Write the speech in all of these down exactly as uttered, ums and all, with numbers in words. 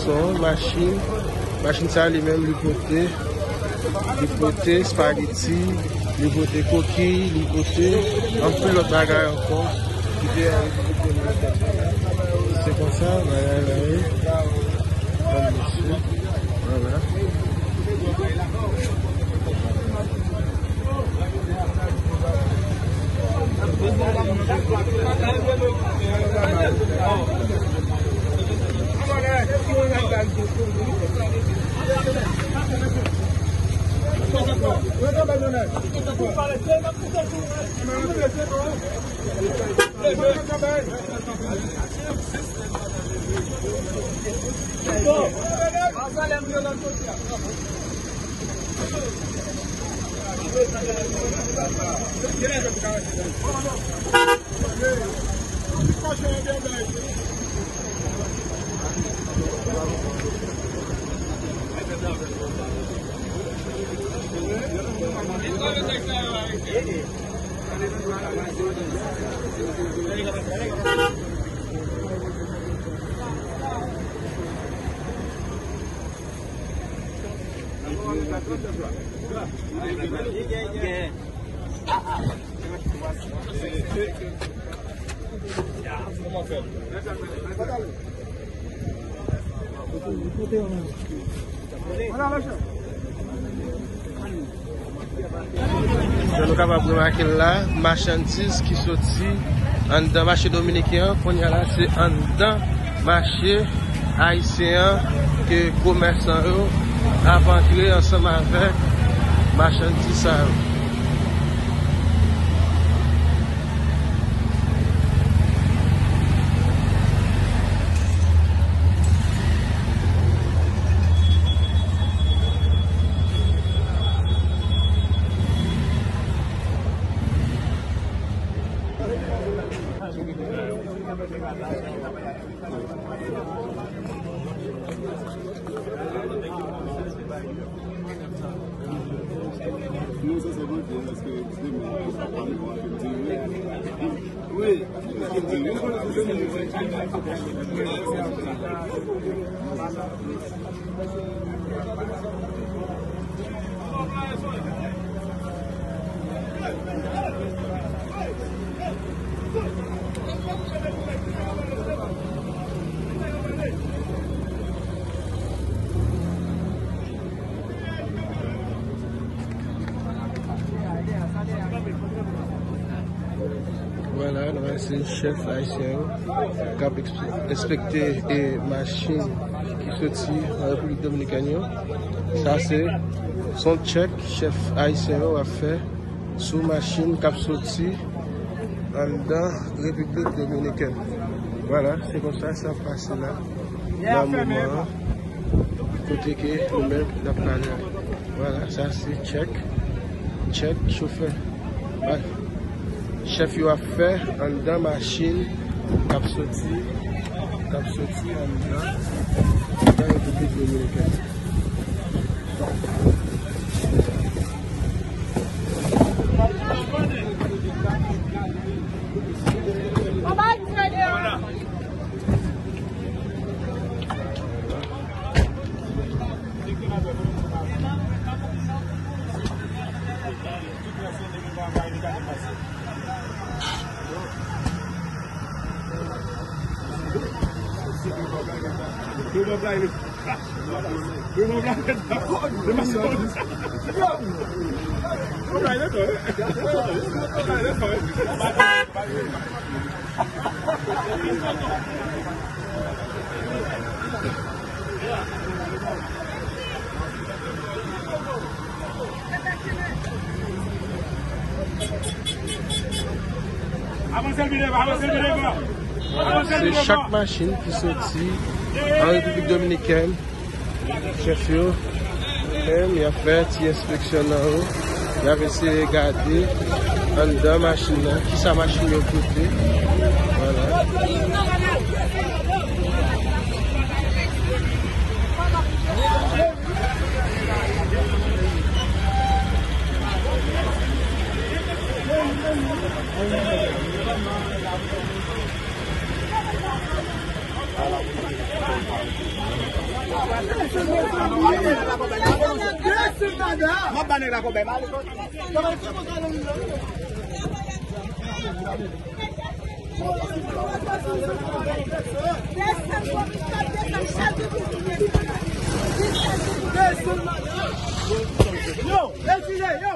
Son machin, machin sa li menm li pote, li pote espageti, li pote kokiy, li pote anpil lòt bagay ankò ki te an Repiblik Dominikèn. Se konsa bagay la ye. Bann mesye. Vwala. Jan nou kapab remake l la, machandiz ki soti anndan mache dominiken an, kounye a la, se anndan mache ayisyen an ke komèsan yo ap antre ansanm avèk machandiz sa yo. Vwala, nou wè se chèf ayisyen yo k ap eks-, enspekte, e, machin ki soti an Repiblik Dominikèn yo. Sa se, se yon tchèk chèf ayisyen yo ap fè sou machin k ap soti anndan Repiblik Dominikèn. Vwala, se konsa sa ap pase la, nan moman an, kote ke nou menm n ap pale a. Vwala, sa se tchèk, tchèk chofè. Vwala. Chèf yo ap fè anndan machin k ap soti, k ap soti anndan, anndan Repiblik Dominikèn. Se chak machin ki soti an Repiblik Dominikèn, chèf yo menm, y ap fè ti enspeksyon nan yo. Y ap eseye gade anndan machin nan, kisa machin yo pote. Vwala. M ap ba nèg la kòb, m ale. Yo, retire, yo.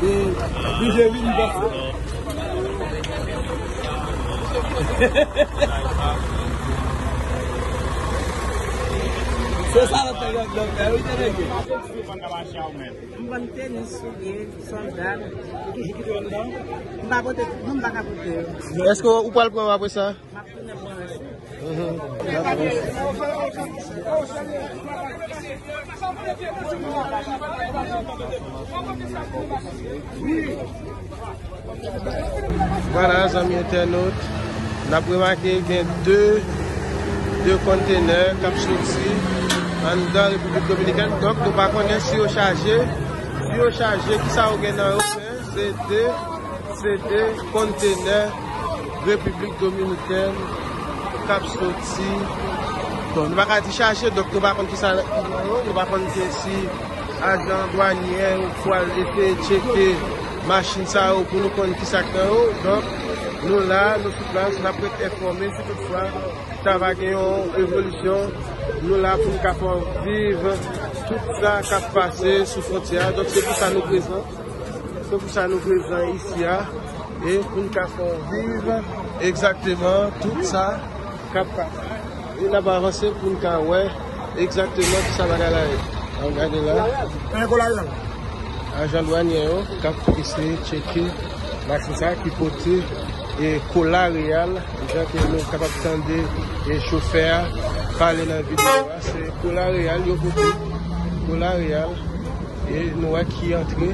Blije vini pase. Se sa lòt nèg yo ap fè, wi, tande. M vann tenis, soulye, sandal. M pa pote, non, m pa ka pote yo. Èske ou pral pran yo apre sa? M ap tounen pran yo. Vwala, zanmi entènot, n ap remake gen de, de kontenè k ap soti anndan Repiblik Dominikèn. Donk, nou pa konnen si yo chaje, si yo chaje, kisa yo gen nan yo, men se de, se de kontenè Repiblik Dominikèn k ap soti. Bon, nou pa ka di chaje, donk nou pa konn kisa ki nan yo, nou pa konn ke si ajan dwanye yo pral eseye tcheke machin sa yo pou nou konn kisa k nan yo. Donk, nou la, nou sou plas, n ap ret enfòme si toutfwa ta va gen yon evolisyon. Nou la pou n ka fè w viv tout sa k ap pase sou fwontyè a. Donk, se pou sa nou prezan. Se pou sa nou prezan isi a. E pou n ka fè w viv egzakteman tout sa k ap pase. E n ap avanse pou n ka wè egzakteman kisa bagay la ye. Ann gade la. Ajan dwanye yo k ap eseye tcheke machin sa ki pote e kola reyal, jan ke nou kapab tande e chofè a pale nan videyo a, se kola reyal yo pote. Kola reyal, e nou wè ki antre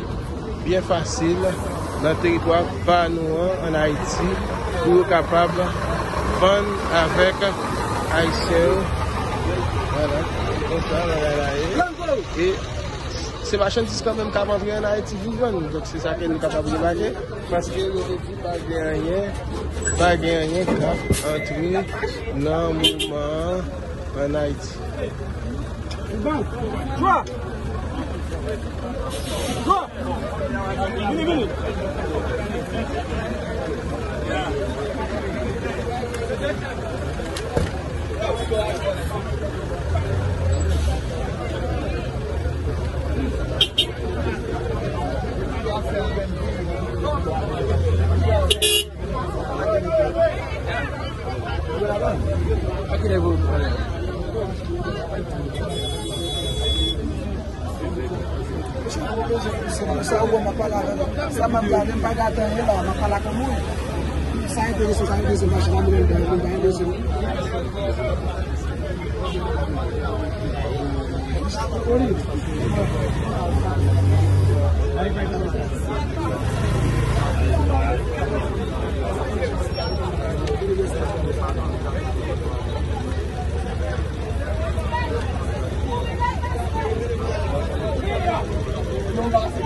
byen fasil nan teritwa pa nou an, ann Ayiti, pou yo kapab vann avèk Ayisyen yo. Vwala, se konsa bagay la ye. E se machandiz kanmenm k ap antre ann Ayiti pou vann. Donk, se sa ke nou kapab remake, paske yo te di pa gen anyen, pa gen anyen k ap antre nan moman an ann Ayiti. Bon. Jwa. Jwa. Vini, vini. Sa ou wè m ap pale avè w. Sa m ap gade, m pa gade anyen la, m ap pale ak yon moun. Sa enterese, sa enterese, machin nan mwen, m pa enterese. Pase